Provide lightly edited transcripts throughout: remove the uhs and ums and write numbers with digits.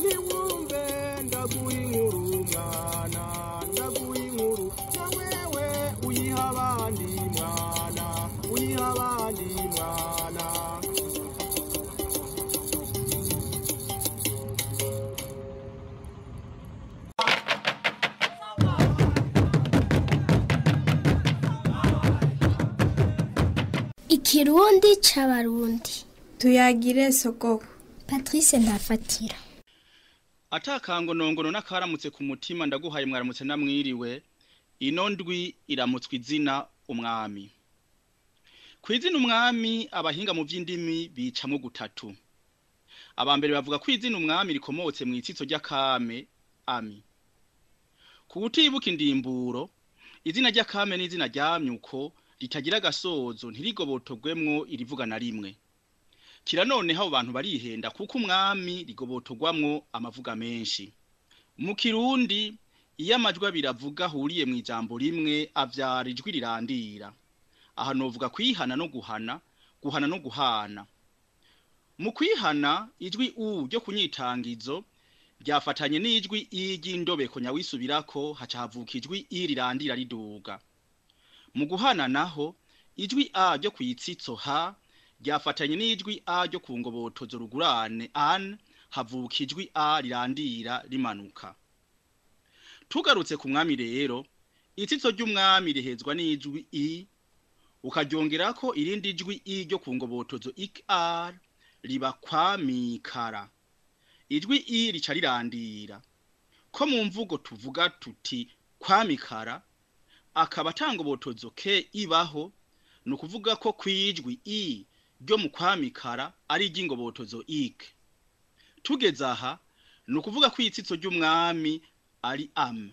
Niwumve ndaguha inkuru mwana, ndaguha inkuru na wewe uyiha abandi mwana, uyiha abandi mwana. Ikirundi c'Abarundi. Tuyagire sogoko. Patrice Ntafatira. Atakangonongono n'akaramutse ku mutima ndaguhaye mwaramutse namwiriwe. Ino ndwi iramutswa izina umwami. Kw'izina umwami abahinga mu vy'indimi bicamwo gutatu. Abambere bavuga ko izina umwami rikomotse mw'itsitso ry'akame ami. Ku utibuka indimburo, izina ry'akame n'izina ryamyuko ritagira agasozo ntirigobotogwemwo irivuga na rimwe. Kira noneho abo bantu barihenda kuko umwami rigobotogwamwo amavuga menshi. Mu Kirundi iyo amajwi abiri avuga ahuriye mw'ijambo rimwe avyara ijwi rirandira. Aha novuga kwihana no guhana, guhana no guhana. Mu kwihana ijwi u ryo kunyitangizo ryafatanye n'ijwi i ry'indobeko nyawisubirako haca havuka ijwi i rirandira riduga. Mu guhana naho ijwi a ryo kwitsitso ha ryafatanye n'ijwi a ryo ku ngobotozo rugurane an havuka ijwi a rirandira rimanuka. Tugarutse ku mwami rero, itsitso ry'umwami rihezwa n'ijwi i, ukaryongerako irindi jwi i ryo ku ngobotozo ikr riba kwamikara. Ijwi i rica rirandira. Ko mu mvugo tuvuga tuti kwamikara, akaba atangobotozo ke ibaho, ni ukuvuga ko kwijwi i ryo mu kwamikara ari iry'ingobotozo ik. Tugeze aha, ni ukuvuga ko itsitso ry'umwami ari am.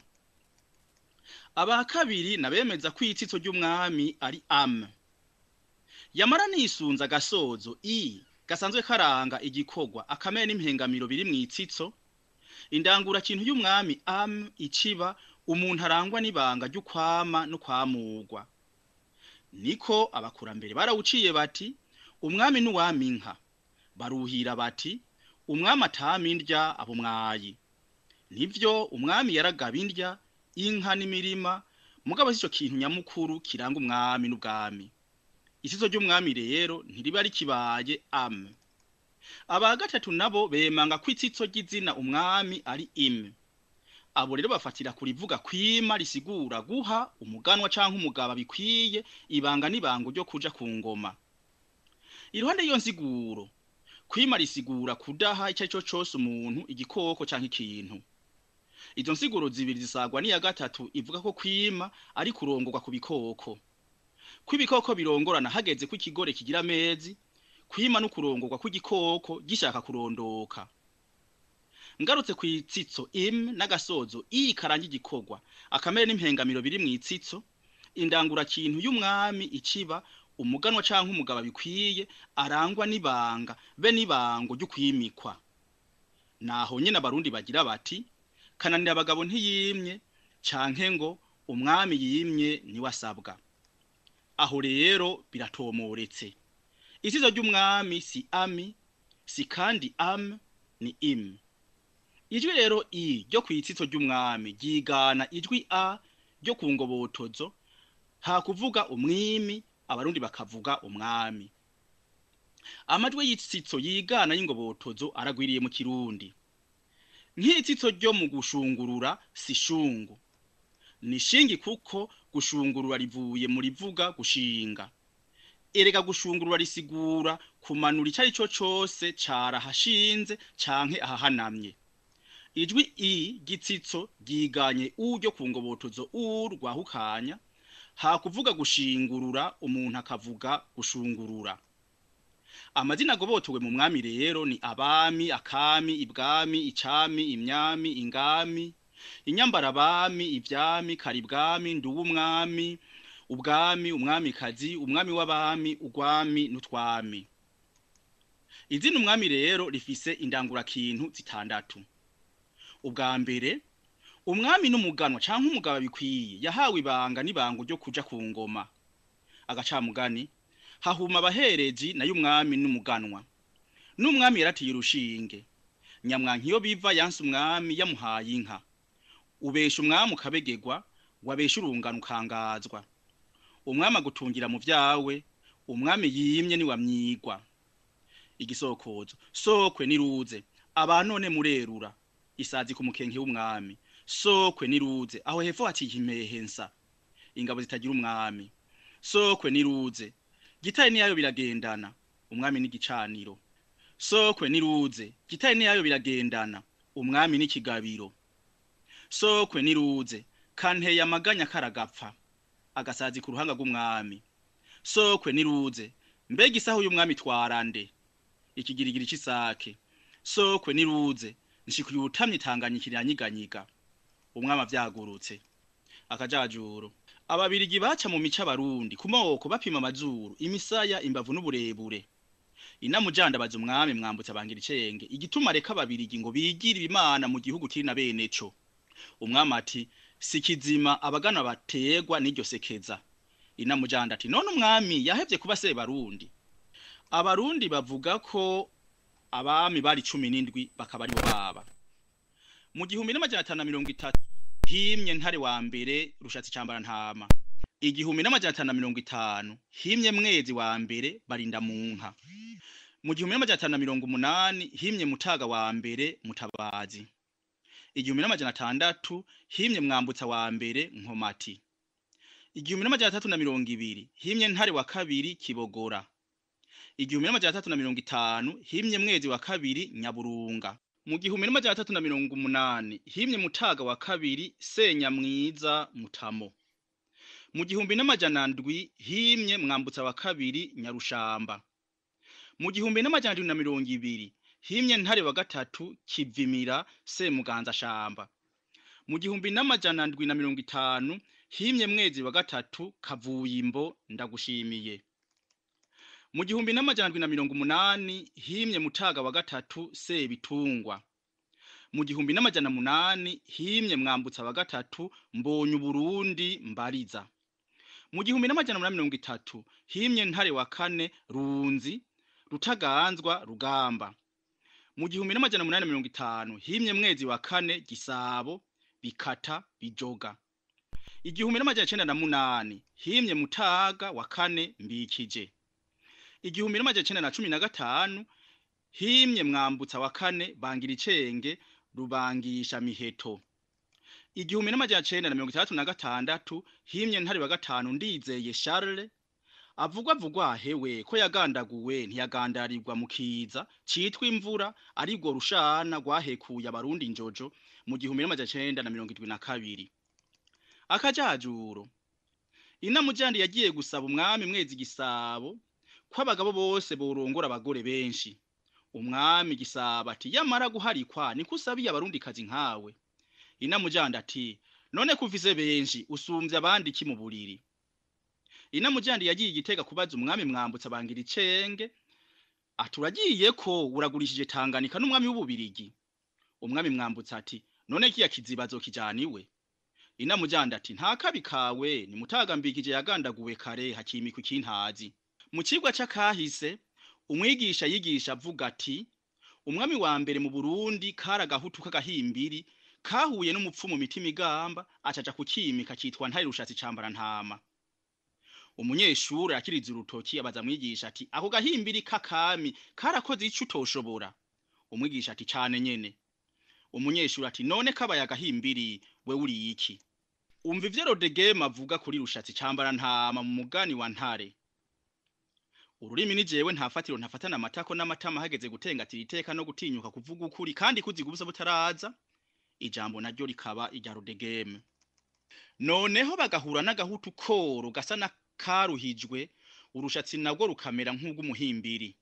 Aba kabiri nabemeza ko itsitso ry'umwami ari am. Yamara nisunza agasozo i gasanzwe karanga igikorwa akamere n'impengamiro biri mw'itsitso, indangura kintu y'umwami am iciba umuntu arangwa n'ibanga ry'ukwama no kwamurwa. Niko abakurambere barawuciye bati umwami n'uwami inka, baruhira bati umwami atama indya abo mwayi. Nivyo umwami yaragaba indya, inka n'imirima, mugabo sico kintu nyamukuru kiranga umwami n'ubwami. Isizo ry'umwami rero ntiriba rikibaye am. Aba gatatu nabo bemanga ko itsitso ry'izina umwami ari im. Abo rero bafatira kurivuga kwima risigura guha umuganwa canke umugaba bikwiye ibanga n'ibango ryo kuja ku ngoma. Iruhande y'iyo nsiguro, kwima risigura kudaha ico arico cose umuntu, igikoko canke ikintu. Izo nsiguro zibiri zisagwa n'iya gatatu ivuga ko kwima ari kurongorwa ku bikoko. Ko ibikoko birongorana hageze ko ikigore kigira amezi, kwima no kurongorwa kw'igikoko gishaka kurondoka. Ngarutse kw'itsitso im n'agasozo i karanga igikorwa, akamere n'impengamiro biri mw'itsitso, indangura kintu y'umwami iciba umuganwa canke umugaba bikwiye arangwa n'ibanga be n'ibango ry'ukwimikwa. Naho nyene abarundi bagira bati kananira abagabo ntiyimye canke ngo umwami yimye niwasabwa. Aho rero biratomoretse. Isizo ry'umwami si ami, si kandi am, ni im. Ijwi rero i ryo kw'itsitso ry'umwami ryigana ijwi a ryo ku ngobotozo, ha kuvuga umwimi abarundi bakavuga umwami. Amajwi y'itsitso yigana y'ingobotozo aragwiriye mu Kirundi. Nk'itsitso ryo mu gushungurura si shungu. Ni shingi kuko gushungurura rivuye mu rivuga gushinga. Erega gushungurura risigura kumanura icari co cose carahashinze canke ahahanamye. Ijwi i gitsitso ryiganye u ryo ku ngobotozo u rwahukanya, ha kuvuga gushingurura umuntu akavuga gushungurura. Amazina agobotowe mu mwami rero ni abami, akami, ibwami, icami, imyami, ingami, inyambarabami, ivyami, karibwami, nduwumwami, ubwami, umwamikazi, umwami w'abami, ugwami n'utwami. Izina umwami rero rifise indangurakintu zitandatu. Ubwa mbere, umwami n'umuganwa canke umugaba bikwiye yahawe ibanga n'ibango ryo kuja ku ngoma. Agacamugani hahuma abaherezi nayo umwami n'umuganwa. N'umwami yaratiye urushinge. Nyamwankiyo biva yanse umwami yamuhaye inka. Ubesha umwami ukabegegwa, wabesha urungano ukangazwa. Umwami agutungira mu vyawe, umwami yimye ni wamyigwa. Igisokozo, sokwe niruze, abanone murerura, isazi ku mukenke w'umwami. Sokwe niruze, aho hepfo haciye impehe nsa, ingabo zitagira umwami. Sokwe niruze, gitare niyayo biragendana, umwami n'igicaniro. Sokwe niruze, gitare niyayo biragendana, umwami n'ikigabiro. Sokwe niruze, kanteye amaganya karagapfa, agasazi ku ruhanga rw'umwami. Sokwe niruze, mbega isaho y'umwami twarande, ikigirigiri c'isake. Sokwe niruze, nshikuye ubutamyi Tanganyika iranyiganyiga, umwami avyagurutse. Akajajuro, ababirigi baca mu mico abarundi ku moko bapima amazuru, imisaya, imbavu n'uburebure. Inamujanda baza umwami Mwambutsa bangira icenge, igituma reka ababirigi ngo bigire imana mu gihugu kiri na beneco. Umwami ati si kizima abagana bategwa n'iryo sekeza. Inamujanda ati none umwami yahevye kuba se barundi. Abarundi bavuga ko abami bari 17 bakaba aribo baba. Mu 1530 himye Ntare wa mbere Rushatsi cambara ntama. 1550 himye Mwezi wa mbere Barinda munka. Mu 1580 himye Mutaga wa mbere Mutabazi. 1600 himye Mwambutsa wa mbere Nkomati. 1320 himye Ntare wa kabiri Kibogora. 1350 himye Mwezi wa kabiri Nyaburunga. Mu 1380 himye Mutaga wa kabiri Senyamwiza Mutamo. Mu 1700 himye Mwambutsa wa kabiri Nyarushamba. Mu 1720 himye Ntare wa gatatu Kivimira Semuganza Shamba. Mu 1750 himye Mwezi wa gatatu Kavuyimbo Ndagushimiye. Mu 1780 himye Mutaga wa gatatu Sebitungwa. Mu 1800 himye Mwambutsa wa gatatu Mbonye Burundi Mbariza. Mu 1830 himye Ntare wa kane Runzi Rutaganzwa Rugamba. Mu 1850 himye Mwezi wa kane Gisabo Bikata Bijoga. 1908 himye Mutaga wa kane Mbikije. 1915 himye Mwambutsa wa kane Bangiricenge Rubangisha Miheto. 1966 himye Ntare wa gatanu Ndizeye Charles avugwa vugwa hewe ko yagandaguwe ntiyagandarirwa mu kiza citwa imvura aribwo rushana rwahekuye abarundi njojo mu 1972. Akajajuro, inamujandi yagiye gusaba umwami Mwezi Gisabo ko abagabo bose borongora abagore benshi. Umwami Gisabo ati yamara guharikwa niko usabiye abarundi kazi nkawe. Inamujandi ati none kuvise benshi usumvye abandi ki mu buriri. Inamujandi yagiye igitega kubaza umwami Mwambutsa bangira icenge aturagiye ko uragurishije Tanganyika n'umwami w'ububirigi. Umwami Mwambutsa ati none kiya kizibazo kijaniwe. Inamujandi ati nta kabi kawe ni Mutaga Mbikije yagandaguwe kare hakimikwa ikintazi. Mu cigwa c'akahise umwigisha yigisha avuga ati umwami wa mbere mu Burundi karagahutu k'agahimbiri kahuye n'umupfumu mitima igamba acaja kukimika kitwa Ntare Rushatsi cambara ntama. Umunyeshuri akiriza urutoki abaza mwigisha ati ako gahimbiri kakami karakoze ico utoshobora. Umwigisha ati cane nyene. Umunyeshuri ati none kabaye agahimbiri we uri iki? Umva ivyo Rodegema avuga kuri Rushatsi cambara ntama mu mugani wa Ntare. Ururimi ni jewe nta fatiro ntafatana amatako n'amatama hageze gutengatira iteka no gutinyuka kuvuga ukuri kandi kuziga ubusa butaraza. Ijambo naryo rikaba irya Rodegeme. Noneho bagahura n'agahutu koro gasa na karuhijwe, urushatsi nabwo rukamera nk'ubw'umuhimbiri.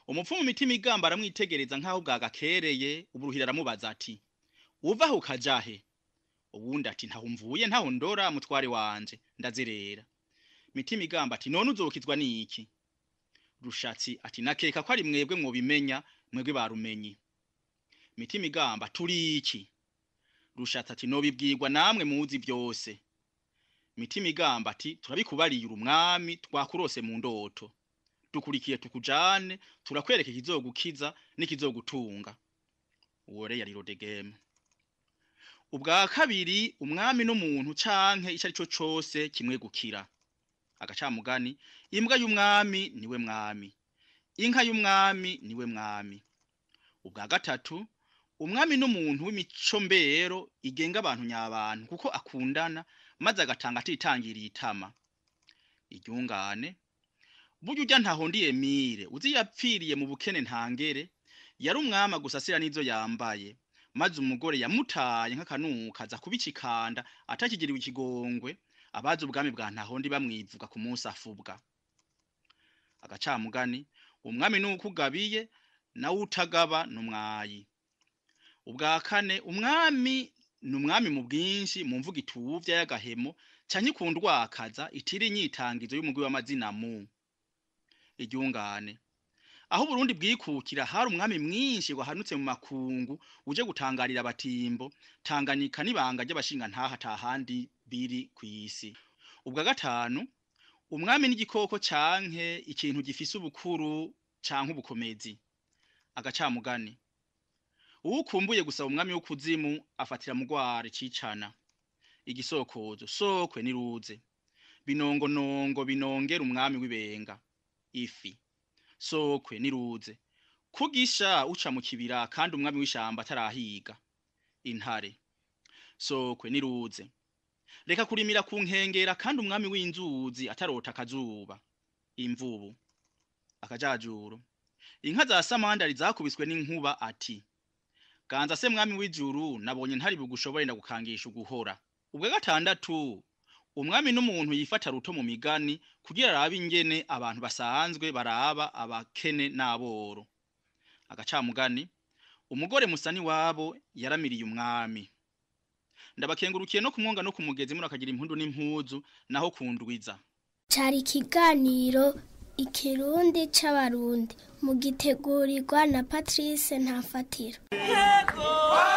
Umupfumu mitima igamba aramwitegereza nkaho bwagakereye, uburuhira aramubaza ati uva aho ukajahe? Uwundi ati ntaho mvuye ntaho ndora mutware wanje ndazerera. Mitima igamba ati none uzokizwa niki? Rushatsi ati nakeka ko ari mwebwe mwobimenya, mwebwe barumenyi. Mitima igamba turi iki? Rushatsi ati nobibwirwa namwe muzi byose. Mitima igamba ati turabikubariye umwami twakurose mu ndoto, dukurikiye tukujane, turakwereka ikizogukiza n'ikizogutunga. Uwo rero yari Rodegema. Ubwa kabiri, umwami n'umuntu canke ico arico cose kimwe gukira. Agacamugani: imbwa y'umwami niwe mwami, inka y'umwami niwe mwami. Ubwa gatatu, umwami n'umuntu w'imico mbero igenga abantu nyabantu, kuko akundana maze agatanga atitangiriye itama. Iryungane: burya urya Ntahondiye Emile uzi yapfiriye mu bukene ntangere, yari umwama gusa asira n'izo yambaye, maze umugore yamutaye nk'akanuka aza kubicikanda atakigiriwe ikigongwe, abazi ubwami bwa Ntahondi bamwivuga ku munsi afubwa. Agacamugani: umwami nuko ugabiye nawe utagaba n'umwayi. Ubwa kane, umwami ni umwami mu bwinshi mu mvugo ituvya y'agahemo canke ikundwakaza itiri inyitangizo y'umugwi w'amazina mu. Iryungane: aho Uburundi bwikukira hari umwami mwinshi wahanutse mu makungu uje gutangarira abatimbo. Tanganyika n'ibanga ry'abashinga ntaha atahandi biri kw'isi. Ubwa gatanu, umwami n'igikoko canke ikintu gifise ubukuru canke ubukomezi. Agacamugani: uwukumbuye gusaba umwami w'ukuzimu afatira mugwara icicana. Igisokozo: sokwe niruze binongonongo binongera umwami w'ibenga. Ifi: sokwe niruze kugisha uca mu kibira kandi umwami w'ishamba atarahiga. Intare: sokwe niruze reka kurimira ku nkengera kandi umwami w'inzuzi atarota akazuba. Imvubu. Akajajuro: inka za Samandari zakubiswe n'inkuba ati: ganza se mwami w'ijuru, nabonye ntari bugushobore, ndagukangisha uguhora. Ubwa gatandatu, umwami n'umuntu yifata ruto mu migani kugira arabe ingene abantu basanzwe baraba abakene n'aboro. Agacamugani: umugore musani wabo yaramiriye umwami. Ndabakengurukiye no kumwonga no kumugezi, murakagira impundu n'impuzu naho kundwiza. Cari ikiganiro Ikirundi c'Abarundi mugitegurirwa na Patrice Ntafatira. Yego.